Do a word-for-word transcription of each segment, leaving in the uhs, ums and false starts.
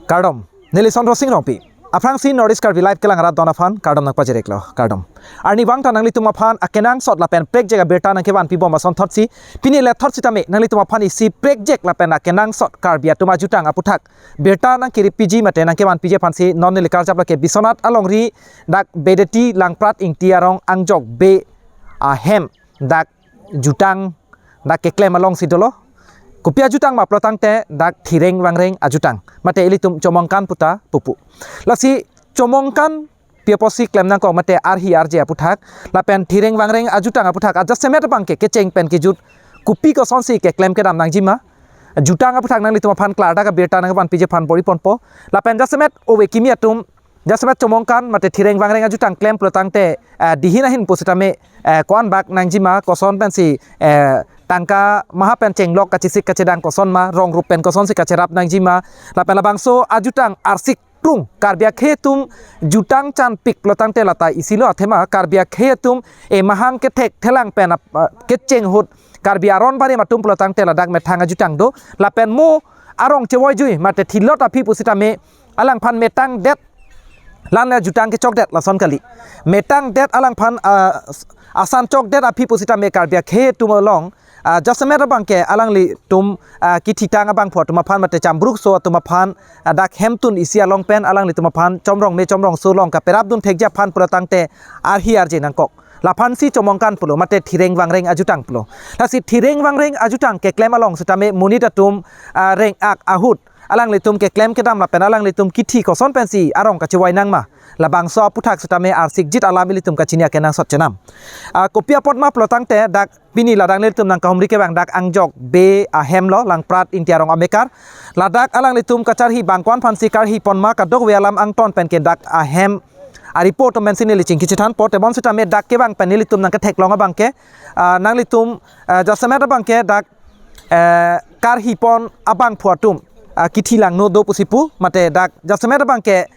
Kardom, neli Sondro Sing Rongpi. Aphrangsi North East Karbi Live kelang arat don aphan kardom nangpajirlo, kardom. Arnivang ta nanglitum aphan akenangsot lapen prekjak abirta nangkevanpi bom asonthotsi, pini lethot sitame nanglitum aphan isi prekjak lapen akenangsot Karbi atum ajutang aputhak birta nangkiripiji mate nangkevanpiji aphansi non neli karjap lake Biswanath alongri dak Bedeti Langprat Ingti arong angjok Bey ahem dak jutang dak keklem alongsi dolo. Kopi ajutang ma pulotangte dak thireng vangreng ajutang mate ilitum chomongkan puta pupu. Lasi chomongkan pi apotsi klem nangkok mate arhi arje aputhak lapen thireng vangreng ajutang aputhak ajasemet abangke kecheng pen kejut kopi kosonsi keklem kedam nangjima, jutang aputhak nanglitum aphan klardak abirta nangvanpiji aphan bor-iponpo. Lapen jasemet ove kimi atum jasemet chomongkan mate thireng vangreng ajutang klem pulotangte, eh, dihin ahin pusitame, eh, ko-anbak nangjima, koson pensi, eh, tangka maha pen chenglok kachesik kachedang koson ma, rong rup pen kosonsi kacherap nangjima, lapen labangso ajutang arsik krung, Karbi akhei atum jutang chanpik pulotangte lata isilo athema Karbi akhei atum emahang kethek thelang pen ap-, ah, kecheng ahut Karbi aron barim atum pulotangte ladak methang ajutang do, lapen mo arong chevoijui mate thilot aphi pusitame alangphan metang det, lan la jutang kechokdet lason kali. Metang det alangphan, ah, asan chokdet aphi pusitame Karbi akhei atum along, ah, jasemet abangke alanglitum, ah, kithitang abangphu atum aphan mate chambrukso atum aphan, ah, dak hemtun isi along pen alanglitum aphan chomrong me chomrongso along kaperapdun thekji aphan pulotangte arhi arje nangkok. Laphansi chomongkan pulo mate thireng vangreng ajutang pulo. Lasi thireng vangreng ajutang keklem along sitame monit atum, ah, reng-ak ahut alanglitum keklem kedam lapen alanglitum kithi koson pensi arong kachevoi nangma, labangso aputhak sitame arsikjit alam ilitum kachini akenangsot chenam. Ah, kopi apot ma pulotangte dak pini ladak nelitum nangkahumri kevang dak angjok Bey ahem lo Langprat Ingti arong amekar. Ladak alanglitum kacharhi bang ko-an aphansi karhi pon ma kadokave alam angton pen ke dak ahem a-report atum pensi neli chingki chethanpo, tebon sitame dak kevang pen nelitum nangketheklong abangke, ah, nanglitum, ah, jasemet abangke dak, eh, karhi pon abangphu atum, ah, kithi langno do pusi pu mate dak jasemet abangke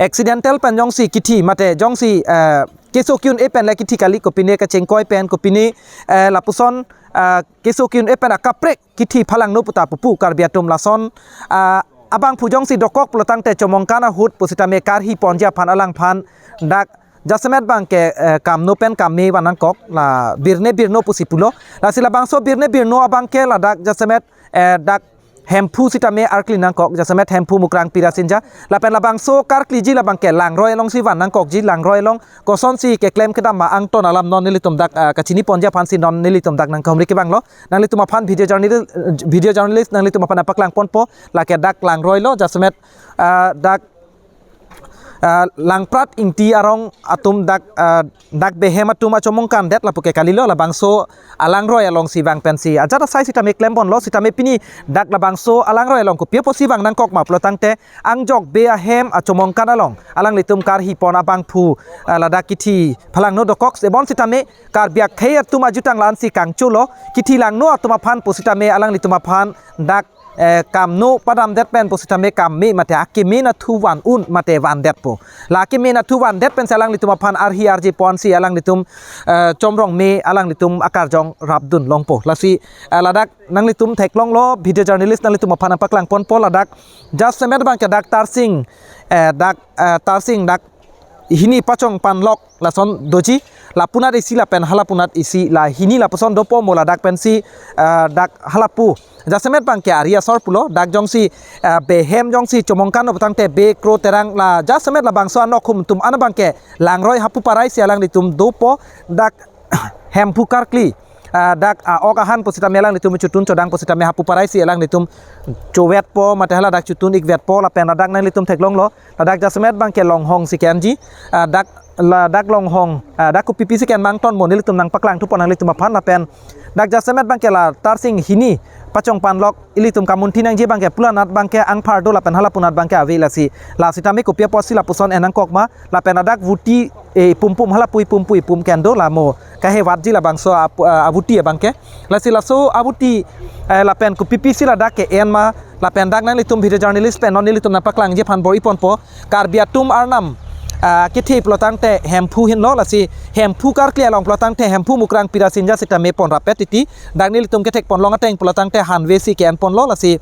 accidental pen jongsi kithi mate jongsi, eh, keso ki-un-e pen le kithi kali, kopine kachingkoi pen, kopine, eh, lapuson, ah, keso ki-un-e pen akaprek kithi phalangno puta pupu Karbi atum lason, ah, abangphu jongsi dokok pulotangte chomongkan ahut pusitame karhi ponji aphan alangphan dak jasemet abangke, eh, kamno pen kamme van nangkok, la birne birno pusi pulo. Lasi labangso birne birno abangke ladak jasemet, eh, dak Hemphu sitame arkli nangkok, jasemet Hemphu Mukrang Pirasinja. Lapen labangso karkliji labangke Langroi alongsi van nangkokji, Langroi along kosonsi keklem kedam ma angton alam non nelitum dak, ah, kachini ponji aphansi non nelitum dak nangkahumri kevanglo. Nanglitum aphan video journalist, video journalist nanglitum aphan nangpaklang ponpo, lake dak Langroi lo, jasemet, ah, dak, ah, Langprat Ingti arong atum dak, ah, dak Bey ahem atum achomongkan det lapu ke kalilo, labangso alangroi alongsi vang pensi ajat asai sitame klem ponlo. Sitame pini dak labangso alangroi along kopi apotsi vang nangkok ma pulotangte angjok Bey ahem achomongkan along alanglitum karhi pon abangphu, ah, ladak kithi phalangno dokok, tebon sitame Karbi akhei atum ajutang la-ansi kangcholo, kithi langno atum aphan pusitame alanglitum aphan dak, eh, kamno padamdet pen pusitame kamme mate akeme nathu van un mate vandetpo. La akeme nathu vandet pensi alanglitum aphan arhi arje ponsi alanglitum, eh, chomrong me alanglitum akarjong rapdun longpo. Lasi, eh, ladak nanglitum theklonglo, video journalist nanglitum aphan nangpaklang ponpo, ladak jasemet abangke dak Tarsing, eh, dak, eh, Tarsing dak hini Pachong Panlok lason doji, lapunat isi lapen halapunat isi, la hini lapuson dopo mo ladak pensi, eh, dak halapu. Jasemet abangke ari asor pulo, dak jongsi, eh, Bey ahem jongsi chomongkan pulotangte Bey Kro Terang, la jasemet labangso anokhum atum an abangke Langroi hapu paraisi alanglitum dopo, dak Hemphu karkli, ah, dak, ah, ok ahan pusitame alanglitum chotun chodang pusitame hapu paraisi alanglitum chovetpo, mate hala dak chotun ikvetpo, lapen ladak nanglitum theklonglo, ladak jasemet abangke Longhong si ke-enji, ah, dak, ladak Longhong, ah, dak kopi pisi ke-en ma angton mo nelitum nangpaklang thupo nanglitum aphan, lapen dak jasemet abangke la Tarsing hini Pachong Panlok ilitum kamunthi nangji abangke pulanat abangke angphar do lapen halapunat abangke ave, lasi, la sitame kopi apotsi lapuson en nangkok ma, lapen ladak Vuti, eh, pum pum halapu pum pu pum ke-en do, la mo kahevatji labangso ap-, ah, avuti abangke. Lasi laso avuti, eh, lapen kopi pisi ladak ke-en ma, lapen dak nanglitum video journalist pen non nelitum nangpaklangji aphan bor-iponpo, Karbi atum arnam, ah, kethe pulotangte Hemphu henlo, lasi Hemphu karkli along pulotangte Hemphu Mukrang Pirasinja sitame pon rapet titi. Dak nelitum kethek ponlong ateng pulotangte hanve si ke-en ponlo, lasi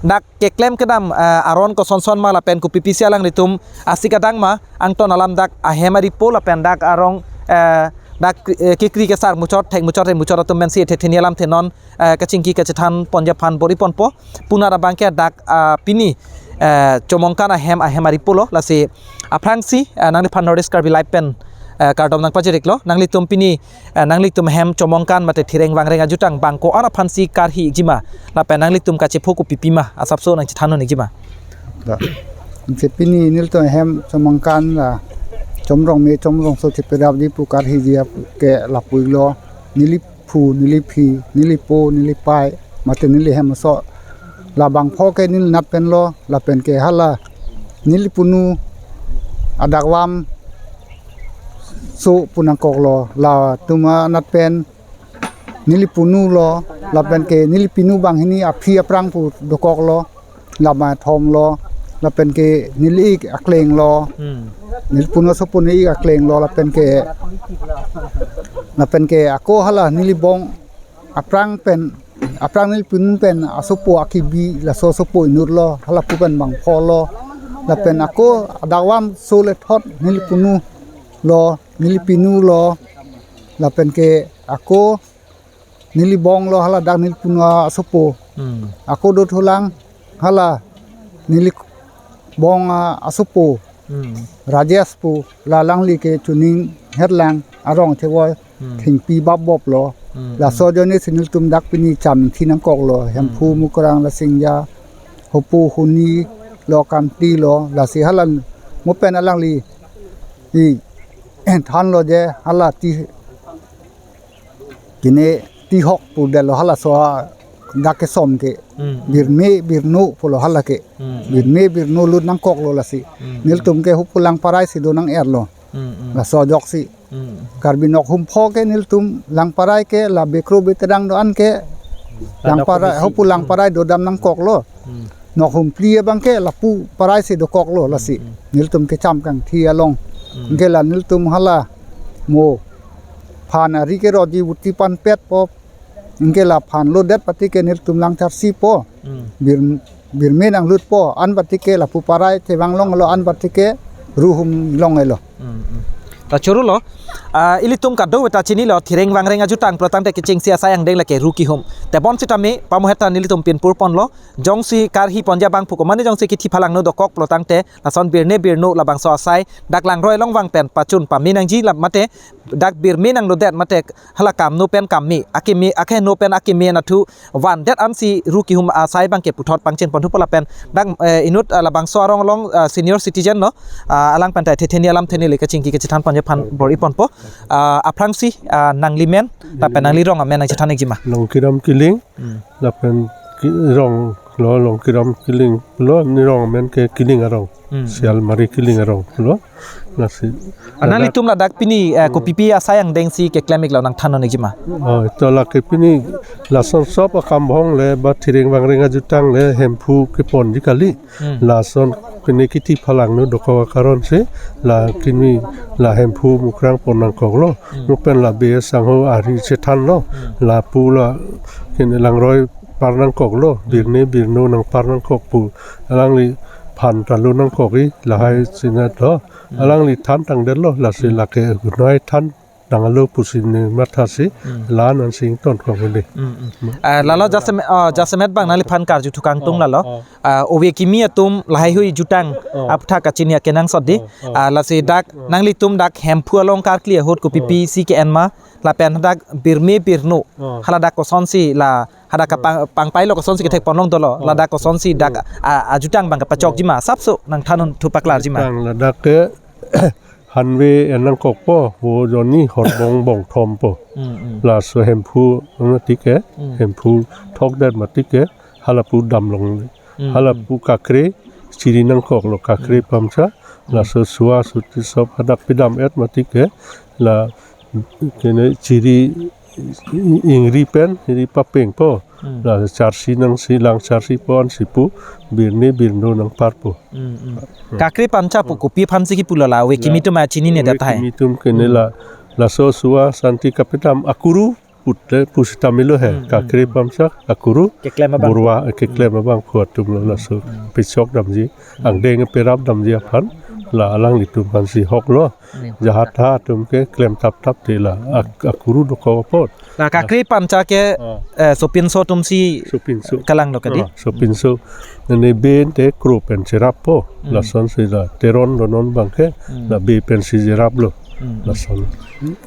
dak keklem kedam, eh, aron kosonson ma lapen kopi pisi alanglitum asik adang ma, angton alam dak ahem aripo lapen dak arong, eh, dak, eh, kekri kesar muchot thek muchot re muchot atum pensi thethe ni alamthe non, eh, kachingki kachethan ponji aphan bor-i ponpo. Puna ra abangke dak, ah, pini, eh, Chomongkan ahem ahem aripo lo, lasi aphrangsi, eh, nangliphan North East Karbi Live pen, eh, kardom nangpajir-iklo. Nanglitum pini, eh, nanglitum hem Chomongkan mate Thireng Vangreng ajutang bang ko-an aphansi karhi jima lapen nanglitum kachepho kopi pima asapso nangchethan un-ik jima. Da. Anke pini nelitum hem Chomongkan la Chomrongme Chomrongso cheperap di pu karhi ji ke lapu-iklo. Neli phu, neli phi, neli po, neli pai, mate neli hem aso. La bangpho ke neli nat pen lo, lapen ke hala neli punu adakvam so pu nangkoklo, latum anat pen neli punu lo, lapen ke neli pinu banghini aphi aphrang pu dokoklo, lama thom lo, lapen ke neli ik akleng lo, Hmm. neli punu asopo neli ik akleng lo, lapen ke, lapen ke ako hala neli bong aphrang pen, aphrang neli punu pen asopo akibi laso asopo inut lo, hala pu pen bangpho lo, lapen ako adakvam so le thot neli punu lo, neli pinu lo, lapen ke ako neli bong lo hala dak neli punu asopo. Hmm. Ako dothulang hala neli bong asopo. Hmm. Rajesh pu la alangli ke Chuning Herlang arong thevoi Hmm. thengpi bapbop lo. Hmm. Laso ajoine si nelitum dak pini cham thi nangkoklo. Hemphu Hmm. Mukrang Rasinja, Hopu Huni lo Kamti lo, lasi hala mo pen alangli i than lo je hala ti kine tihok pu detlo halaso dak kesom ke. Hmm. Birme birno pulo hala ke. Hmm. Birme birno lut nangkoklo lasi. Hmm. Nelitum ke Hopu Langparai si do nang-erlo. Hmm, hmm. Laso ajoksi. Hmm. Karbi Nokhum pho ke nelitum Langparai ke la bekro betedang do-an ke. Langparai, Hopu Langparai dodam nangkoklo. Hmm. Nokhum phli abangke lapu parai si dokoklo lasi. Hmm. Nelitum kecham kangthi along. Hmm. Anke la nelitum hala mo phan ari ke roji buti panpetpo. Anke la phan lodet pati ke nelitum lang charsipo. Hmm. Bir, birme nanglutpo. An pati ke lapu parai chevang longlo, an pati ke ruhum longlo. Hmm, hmm. Ta choro lo. Ah, ilitum kadokave ta chinilo, Thireng Vangreng ajutang pulotangte kechengsi asai angdeng lake ru kihum. Tebon sitame pamohet ta nelitum pinpur ponlo. Jongsi karhi ponji abang pu komane jongsi kithi phalangno dokok pulotangte lason birne birno labangso asai dak langroi along vang pen pachun pame nangji la mate dak birme nanglodet mate hala kamno pen kamme akeme akeheno pen akeme nathu vandet ansi ru kihum asai abangke puthot pangcheng ponthupo lapen dak, eh, inut, ah, labangso arong along, ah, senior citizen lo, ah, alang pen ta thethe ni alamthe neli kachingki kachethan ponji aphan bor-i ponpo, ah, aphrangsi, ah, nanglimen lapen nanglirong amen nangchethan-ikji ma. Longkiram Killing. Hmm. Lapen ki-, rong lo Longkiram Killing lo, nerong amen ke Killing arong. Hmm. Sialmari Killing arong lo. Lasi. Ah, nanglitum ladak pini, eh, kopipi asai angdengsi keklem-iklo nangthan-ikji ma. Oh, ito lake pini lason sop akam bhong le ba Thireng Vangreng ajutang le Hemphu keponji kali. Hmm. Lason pini kithi phalangno dokok akaron si la kimi la Hemphu Mukrang pon nangkoklo. Hmm. Mo pen la be sangho ari chethanlo. Hmm. Lapu la kini langroi par nangkoklo. Hmm. Birne birno nangpar nangkok pu. Alangli phan ta lo nangkok-i lahai sinat lo. Hmm. Alangli than tangdetlo lasi Hmm. lake gunoi than nanglo pusi ne mathasi Hmm. lan an sing ton kong ini. Hmm, hmm. Hmm. Ah, lalo jasemet, ah, jasemet abang nangliphan karju thukangtung Oh, lalo. Oh. Ah, ove kimi atum lahaihui jutang Oh. aphuthak kachini akenangsot di. Oh, oh. Ah, lasi dak Oh. nanglitum dak Hemphu along karkli ahut kopipi Oh. si ke-en ma lapen dak birme birno Oh. hala dak kosonsi la hadak kapang pangpailo kosonsi kethek ponlong dolo Oh. ladak kosonsi dak Oh. a, ajutang abang kapachokji ma sapso nangthan-un thupaklarji ma. Jutang ladak ke hanve en nangkokpo, vo jonni horbong bongthompo. Hmm, hmm. Laso Hemphu mati ke, Hmm. Hemphu thokdet mati ke, halapu damlong. Hmm, Halapu hmm. kakre, chiri nangkoklo, kakre Hmm. pamsa, Hmm. laso sua suti sop hadak pidam-et mati ke, la kene chiri I-, ingri pen, ri papengpo. Hmm. La charsi nangsi lang charsipo ansi pu, birni birno nangparpo. Hmm, hmm. Kakrep ancha pu kopi aphansi kipulo la, ove kimi atum achinine, ove tahai. Kimi atum ke ne la, laso Sua Santi kapetam akuru putle pusitame lo he. Hmm, hmm. Kakrep ancha akuru. Keklem abang. Borwa, eh, keklem abang ko atum lo laso. Hmm. Pechok damji, angdeng perap damji aphan, la alanglitum aphansi hok lo. Hmm. Jahat ha atum ke klem tap tap te la, ak-, akuru dokok apot. La kakrep ancha ke, ah, eh, sopinso atumsi, sopinso, kalang lo kadi? Ah, sopinso. Ne ben te kro pen cherappo. Hmm. Lasonsi la Teron donon abang ke, hmm, la be pensi cheraplo. Hmm. Lason.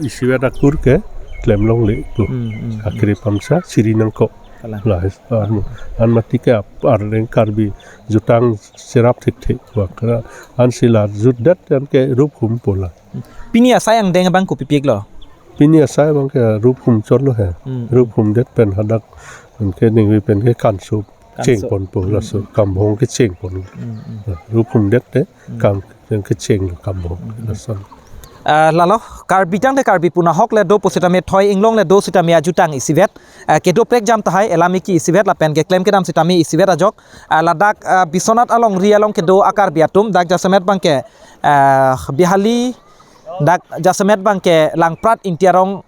Isivet akur ke klem longle pu. Hmm, hmm, hmm. Kakrep ancha chiri nangkok. Kalang. La, is-, an, an mati ke ap-, arleng Karbi jutang cherap thekthek. Wakra ansi la jutdet an ke rup humpo la. Pini asai angdeng abang kopi pi-iklo? Pini asai abang ke rup humchotlo he. Hmm. Rup humdet pen hadak an ke ningve pen ke kanso. Kanso. Chengponpo, hmm, laso, hmm, kambong kechengpon. Hmm, hmm. Rup humdet te, hmm, kam, yang kecheng lo kambong. Hmm. Lason. Ah, lalo, Karbi tangte Karbi pu nahok le do pusitame, thoi inglong le do sitame ajutang isivet. Ah, kedo prekjam tahai, elam iki isivet lapen keklem kedam sitame isivet ajok. Ah, ladak, ah, Biswanath alongri along kedo a-Karbi atum, dak jasemet abang ke, ah, Bihali, dak jasemet abang ke Langprat Ingti arong,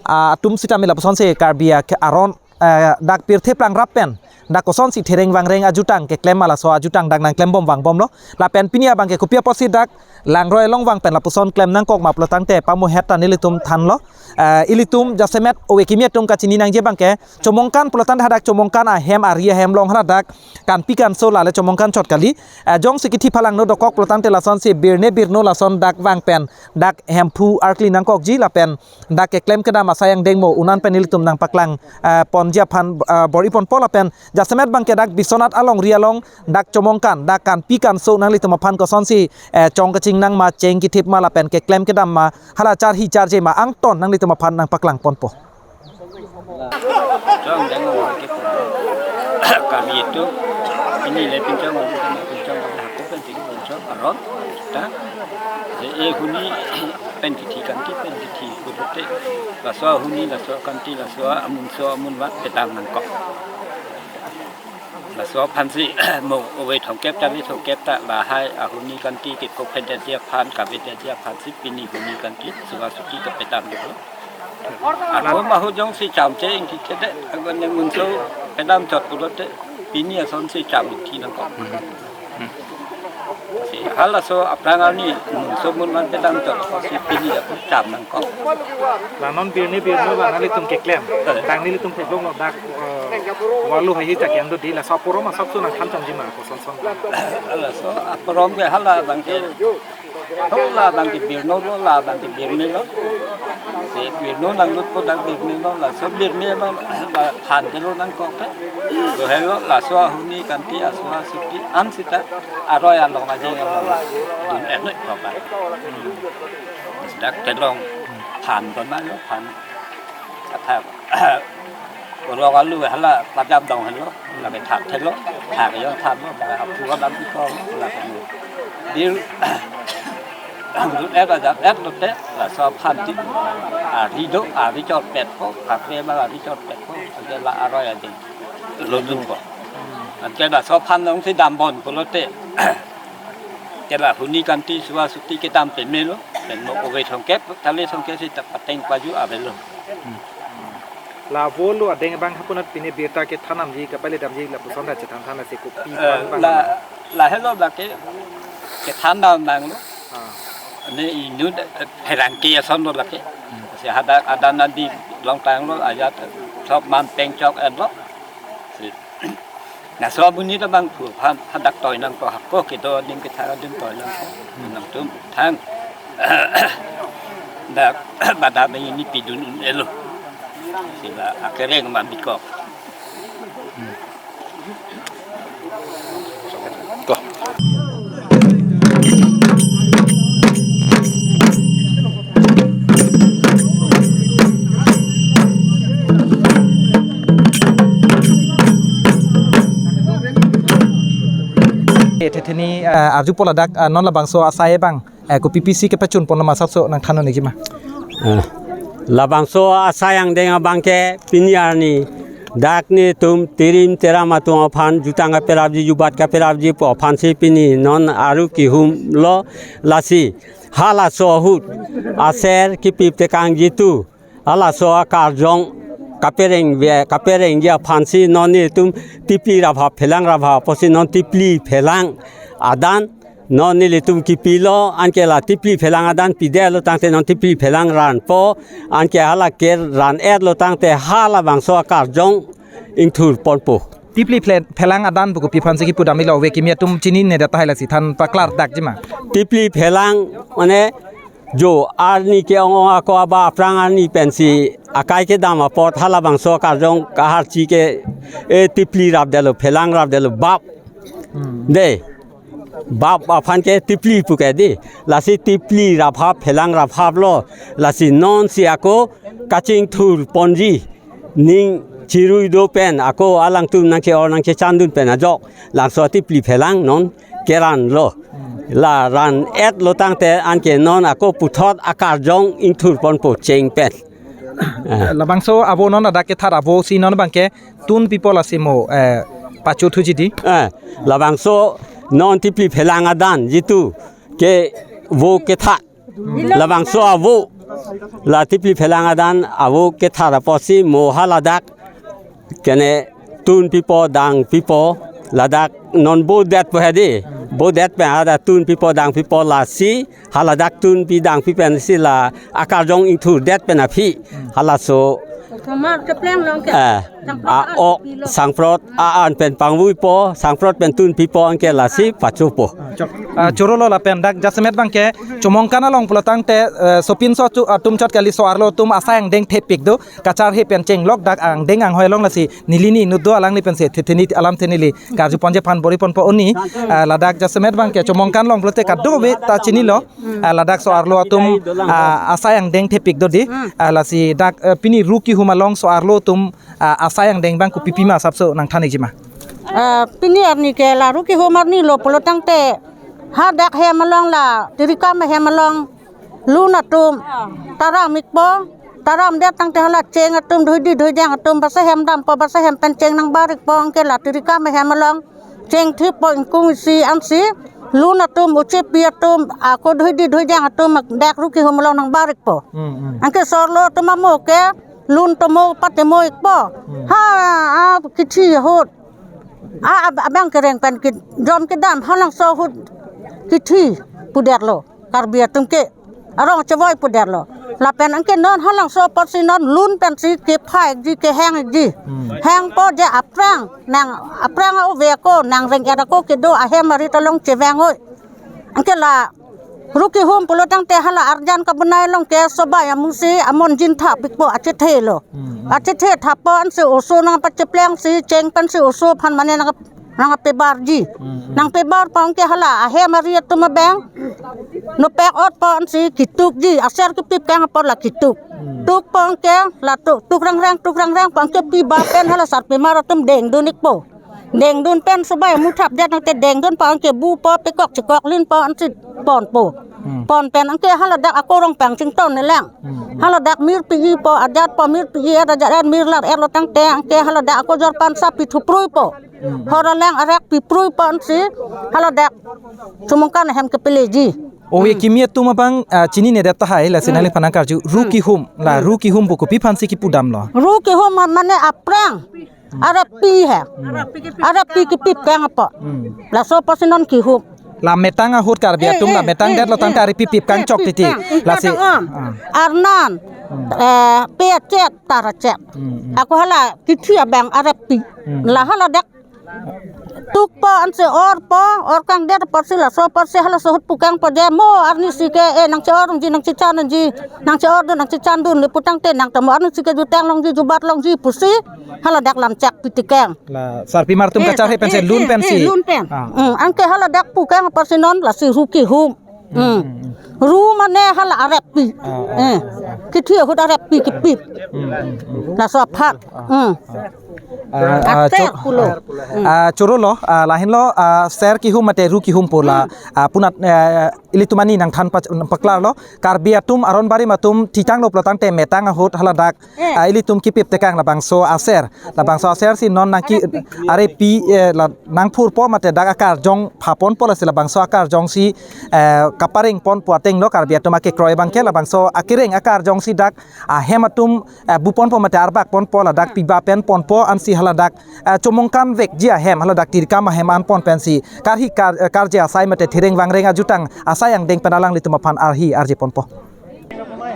ah, atum sitame lapusonsi Karbi a-, ke aron, eh, dak pirthe plang rap pen dak kosonsi thereng vangreng ajutang keklem ma, laso ajutang dak nangklembom vangbomlo. Lapen pini abang ke kopi apotsi dak langroi along vang pen lapuson klem nangkok ma pulotangte pamuhet ta nelitum thanlo. Eh, ilitum jasemet ove kimi atum kachini nangji abang ke Chomongkan pulotangte hadak Chomongkan ahem, ari ahem along haladak kanpi kanso lale Chomongkan chot kali. Eh, jongsi kithi phalangno dokok pulotangte lasonsi birne birno lason dak vang pen dak Hemphu arkli nangkokji lapen dak keklem kedam asai angdeng mo un an pen nelitum nangpaklang, eh, ponji aphan, eh, bor-iponpo lapen jasemet abang ke dak Biswanath alongri along dak Chomongkan dak kanpi kanso nanglitum aphan kosonsi, eh, chong kachingnang ma, cheng kithip ma lapen keklem kedam ma, hala charhi charje ma angton nanglitum aphan nangpaklangponpo. Chong dang ke Karbi atum, pini le pinchong, pinchong, hako pen ting pinchong aron ta. Je e huni pen kithi kanti pen kithi pulote, laso ahuni, laso akanti, laso amunso amunvang petam nangkok. Laso aphansi mo ove thomkep ta, le thomkep ta lahai ahuni kanti kepokphedetji aphan, kavedetji aphansi pini huni kanti Sua Suti kapetam lo. Ako mahu jongsi chamche ingki kede, agon yang munso pedam chot pulote, pini asonsi cham ingki nangkok. Si halaso aphrang arni munso munvang pedam chot, si pini ako cham nangkok. La non birni birno abang nelitum keklem. Eh. Dak nelitum theklonglo dak, eh, walu hai hi chak yang do di, laso aporom asapso nangthan chomji ma koson son. Laso aporom ke hala abang ke Ho labang ke birno lo, labang ke birni lo. Si birno nanglut po dak birni lo, laso birni lo, la phan ke lo nangkok ke. Lo helo, laso ahuni kanti, aso asuti, an sita, aroi along ajeng along dun enoi program. Dak kelong phan ko na lo, phan. Kata Kolok alu hala pajam dong helo, lake thak thelo, thak yo thak lo, ba aphu ka dam iko, lake lo. Dir, lut et ajat et lote, laso aphan ti, ari do, ari chorpet ko, kakre ba ari chorpet ko, ake la aroi adi, lo dun ko. Ake laso aphan nong si dam bon ko lote, ke la huni kanti sua suti ke dam peme lo, pen mo ove thongkep, tali thongkep si ta pateng paju ave lo. La vo lo adeng abang hapunat pine birta kethan damji, kapale damji lapuson ta chethan than si kopi Eh, pan bang. La, la helo la ke, kethan dam nang lo. Ah. Ne inut, eh, pherangke ason lo la ke. Hmm. Si hadak adan adi longtang lo, ajat, eh, sok man pengchok en lo. Si Laso abuni ta bang phu phan hadak toi nangkok, hako kedo adim kethak adim toi nangkok. Nangtum thang. Dak bada bang ini pidun un-elo. Sila akereng ma bikok. Ko. Eh, thetheni, eh, arjupo ladak, eh, non labangso asai abang, eh, kopi pisi kepachun pon lo ma asapso nangthan nangji ma. Eh, Labangso asai angdeng abangke pini arni dak netum tirim teram atum aphan jutang kaperapji, jubat kaperapji pu aphansi pini non aru kihumlo. Lasi halaso ahut aser kipip tekang jitu, halaso akarjong kapereng ve, kaperengji aphansi non netum tipli rapha phelang rapha pusi non tipli phelang adan non nelitum kipilo, anke la tipli phelang adan pidetlo tangte non tipli phelang ranpo, anke hala ke ran-etlo tangte halabangso akarjong ingthur ponpo. Tipli phle-, phelang adan pu kopi aphansi kipudam, ila ove kimi atum chininedet tahai, lasi than paklardakjima. Tipli phelang mane jo arni ke-ong-ong ako aba aphrang arni pensi akai kedam apot halabangso akarjong kaharchi ke, e, tipli rapdetlo, phelang rapdetlo, bap. Hmm. De. Bap aphan ke tipli puke de. Lasi tipli rapha phelang raphaplo. Lasi nonsi ako kachingthur ponji. Ning chirui do pen ako alangtum nangke-or nangkechandun pen ajok. Labangso tipli phelang non keranlo. La ran-etlo tangte anke non ako puthot akarjong ingthur ponpo cheng pen. Eh. Labangso avo non ladak kethat avosi non abangke tun pipo lasi mo, eh, pachothuji di. Eh, labangso non tipli phelang adan jitu ke vo kethat. Labangso avo, la tipli phelang adan avo kethat apotsi mo haladak kene tun pipo dang pipo, ladak non bodetpo hedi. Bodet pen ada tun pipo dang pipo, lasi haladak tun pi dang pi pensi la akarjong ingthurdet pen aphi halaso, eh, a-ok sangprot a-an pen pangvuipo, sangprot pen tun pipo, anke lasi pachopo. Ah, chorolo lapen dak jasemet abangke Chomongkan along pulo tangte, eh, sopinso atum chot kali, so-arlo atum asai angdeng thepik do, kacharhe pen chenglok dak angdeng anghoi along, lasi neli ni inut do, alangli pensi thetheni alamthe neli karju ponji aphan bor-i ponpo oni. Ah, ladak jasemet abangke Chomongkan along pulote kadokave ta chinilo. Ah, ladak so-arlo atum, ah, asai angdeng thepik do di. Ah, lasi dak, eh, pini ru kihum along so-arlo atum, ah, asai angdeng abang kopi pima asapso nangthan-ikjima. Ah, pini arni ke la ru kihum arnilo pulo tangte hadak hem along la Tirikam hem along lun atum taram-ikpo, taramdet tangte hala cheng atum, dhoidi dhoijang atum basa hem dampo, basa hem pen cheng nangbar-ikpo, anke la Tirikam hem along cheng thippo ingkung isi ansi, lun atum uchepi atum ako dhoidi dhoijang atum dak ru kihum along nangbar-ikpo. Hmm, hmm. Anke so-arlo atum amo ke lun tomo patemo-ikpo. Hmm. Ha, a, kithi ahut. A, ab-, abang kereng pen kejom kedam halangso ahut kithi pudetlo. Karbi atum ke arong chevoi pudetlo. Lapen anke non halangso apotsi non lun pensi kephai-ikji, keheng-ikji. Hmm. Hengpo je aphrang, nang aphrang a-ove ako, nang reng-et ako kedo ahem arit along cheveng-oi. Anke la ru kihum pulo tangte hala arjan kabunai along ke sobai amusi amon jin thap-ikpo, achethe lo. Hmm, hmm. Achethe thappo ansi oso nangpacheplengsi cheng pensi oso aphan mane nang nangpebarji. Hmm, hmm. Nangpebarpo anke hala ahem ari atum abang nopek otpo ansi kitukji, aser kipip kang apot la kituk. Hmm. Tukpo anke la tuk, tuk rangrang, tuk rangrangpo anke piba pen hala sarpimar atum dengdun-ikpo. Dengdun pen sobai amu thapdet tangte dengdunpo anke bupo, pekok chekok linpo ansi ponpo. Hmm. Pon pen anke haladak ako rong pangchington nelang. Hmm. Haladak mir pi-ipo, ajatpo mir pi-i, ajat mir lar-etlo tangte anke haladak ako jorpan sa pithupruipo. Hmm. Hor aleng arek pipruipo ansi haladak Chomongkan ahem kepeleji. Ove, hmm, kimi atum abang, ah, chininedet tahai, lasi, hmm, nangliphan nangkarju. Ru, hmm, kihum, la, hmm, ru kihum pu kopi aphansi kipudamlo? Ru kihum ma-, mane aphrang. Hmm. Arep pi he. Hmm. Arep pi kipip kang apot. Hmm. Laso apotsi non kihum. La metang ahut Karbi atum, eh, la eh, metang eh, detlo tangte eh, arep pi pip kang, eh, chok pip titi. Kang, eh, lasi, kang on. Ah. Arnan, hmm, eh, pechet, tarachet. Hmm, hmm. Ako hala kithi abang arep pi. Hmm. La haladak tukpo ansi orpo, or kangdet apotsi laso apotsi halaso ahut pu kangpo je mo arnisi ke, eh, nangche-orji, nangchechanji, nangche-ordun, nangchechandun le pu tangte nangta mo arnisi ke jutang longji, jubat longji pusi haladak lamchak pi tekang. La sarpimar atum, eh, kacharhe pensi, eh, lun, eh, pensi, eh, lun pen. Ah. Hmm, anke haladak pu kang apotsi non lasi ru kihum. Hmm. Hmm, hmm, hmm. Ru mane hala arep pi. Ah, ah, eh, ah, ah. Kithi ahut arep pi kipip. Hmm, hmm, hmm. Laso aphan. Ah, hmm, ah. Ah, ah, Akte chok- pulo. Ah, choro lo, ah, lahenlo, ah, ser kihum mate ru kihum pu la, ah, punat, ah, ilitum ani nangthan pach-, paklar lo. Karbi atum aron barim atum thitang lo pulotangte metang ahut haladak, eh, ah, ilitum kipip tekang labangso aser. Labangso aser si non nangki, are pi, eh, la nangphurpo mate dak akarjong phaponpo lasi labangso akarjong si, eh, kapareng ponpo ateng lo Karbi atum akekroi abangke labangso akereng akarjong si dak ahem atum, eh, buponpo mate arbak ponpo ladak piba pen ponpo ansi haladak, eh, chomong kanvekji ahem haladak tirkam ahem an pon pensi karhi kar-, eh, karje asai mate thireng vangreng ajutang asai angdeng pen alanglitum aphan arhi arje ponpo.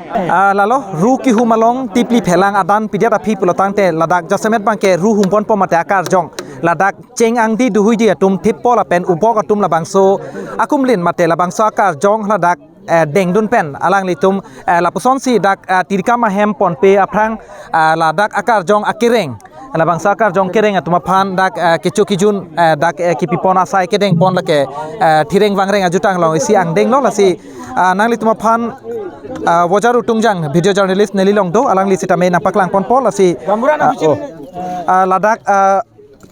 Ah, lalo, ru kihum along tipli phelang adan pidet aphi pulotangte ladak jasemet abangke ru hum ponpo mate akarjong ladak cheng angdi duhuidi atum thippo lapen ubok atum labangso akumlin mate labangso akarjong ladak, eh, dengdun pen alanglitum, eh, lapusonsi dak, eh, tirkam ahem ponpe aphrang, eh, ladak akarjong akereng. Labangso akarjong kereng atum aphan dak, eh, kecho kejun, eh, dak, eh, kipipon asai kedengpon lake, eh, thireng vangreng ajutang along isi angdeng lo lasi, ah, nanglitum aphan, ah, Vojaru Tungjang video journalist neli along do alangli sitame nangpaklang ponpo lasi, ah, oh. Ah, ladak, ah,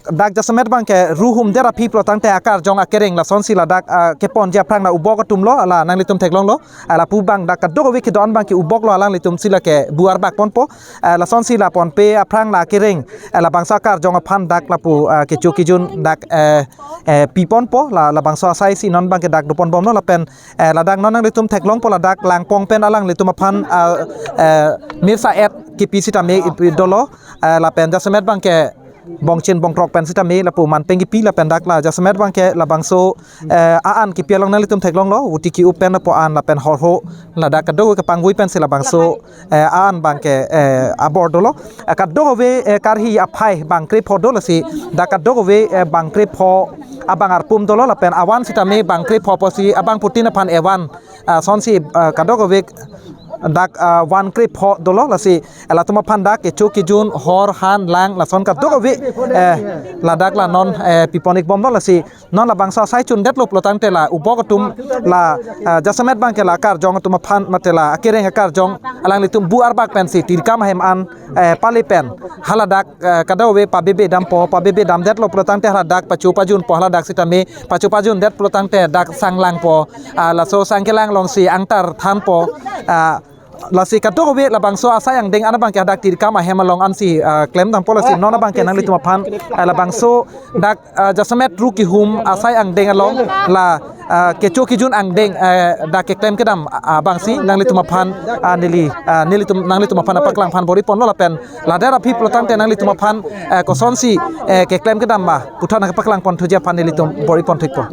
dak jasemet abangke ru humdet aphi pulotangte akarjong akereng lasonsi ladak, ah, keponji aphrang na ubok atum lo, ala nanglitum theklonglo, ah, lapu abang dak kadokave kedo-an abangke ubok lo alanglitum si lake bu arbak ponpo, ah, lasonsi la ponpe aphrang la akereng, ah, labangso akarjong aphan dak lapu, ah, kecho kejun dak, eh, eh, piponpo la, labangso asai si non abangke dak doponbomlo lapen, eh, ladak non nanglitum theklongpo ladak langpong pen alanglitum aphan, ah, eh, mirsa et kipi sitame ipi dolo, eh, lapen jasemet abangke bongchin bongkrok pen sitame lapu manpeng kipi lapen dak la jasemet abangke labangso, eh, a-an kipi along nanglitum theklonglo, uti ki-up pen lapu an lapen horho ladak kadokave kepangvui pensi labangso, eh, a-an abangke, eh, abor dolo. Eh, kadokave, eh, karhi aphai bang krepho dolo si dak kadokave, eh, bang krepho abang arpum dolo lapen avan sitame bang krepho pusi abangphutin aphan evan, ah, sonsi, ah, kadokave dak, ah, van krepho dolo lasi, eh, latum aphan dak kecho kejun hor han lang lason kadokave, eh, ladak la non, eh, pipon ikbomlo lasi non labangso asai chundetlo pulotangte la ubok atum la, ah, jasemet abangke la akarjong atum aphan mate la akereng akarjong alanglitum bu arbak pensi tirkam ahem an, eh, pali pen haladak, eh, kadokave pabebe dampo, pabebe damdetlo pulotangte haladak pacho pajunpo, haladak sitame pacho pajundet pulotangte dak sanglangpo, ah, laso sangkelang alongsi angtar thanpo, ah, lasi kadokave labangso asai angdeng an abangke hadak tirkam ahem along ansi, ah, klemdampo lasi non abangke nanglitum aphan, ah, labangso dak, ah, jasemet ru kihum asai angdeng along la, ah, kecho kejun angdeng, eh, dak keklem kedam, ah, abangsi nanglitum aphan, ah, neli, ah, nelitum nanglitum aphan nangpaklang aphan bor-iponlo lapen ladet aphi pulotangte nanglitum aphan, eh, kosonsi, eh, keklem kedam ma puthot nangpaklang ponthuji aphan nelitum bor-ipon thikpo.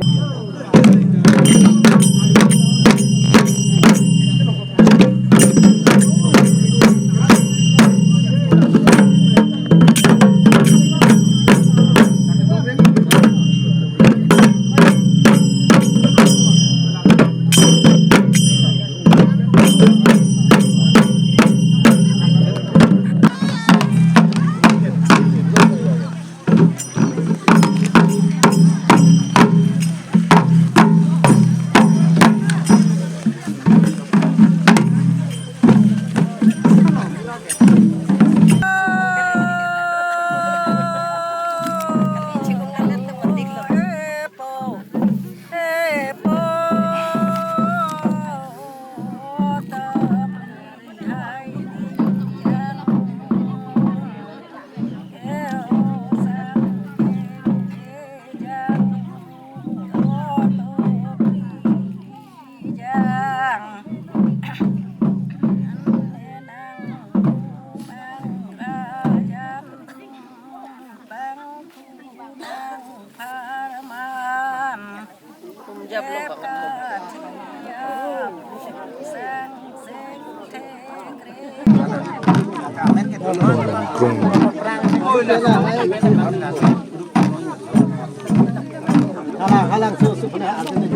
Halang, halang, so, so, pernah ada ni.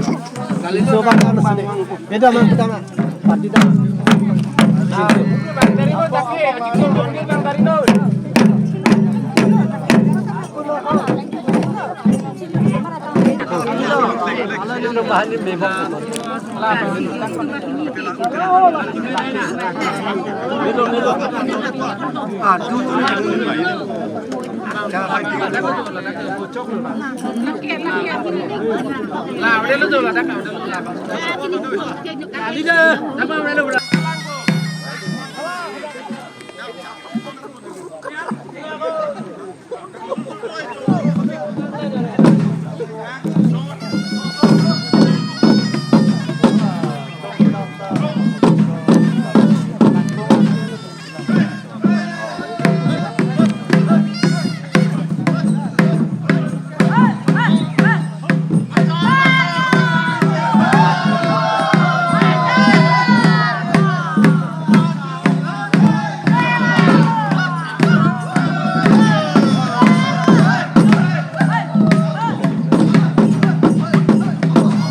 So, bang, bang, bang. Beda, bang, beda, bang. Parti dah.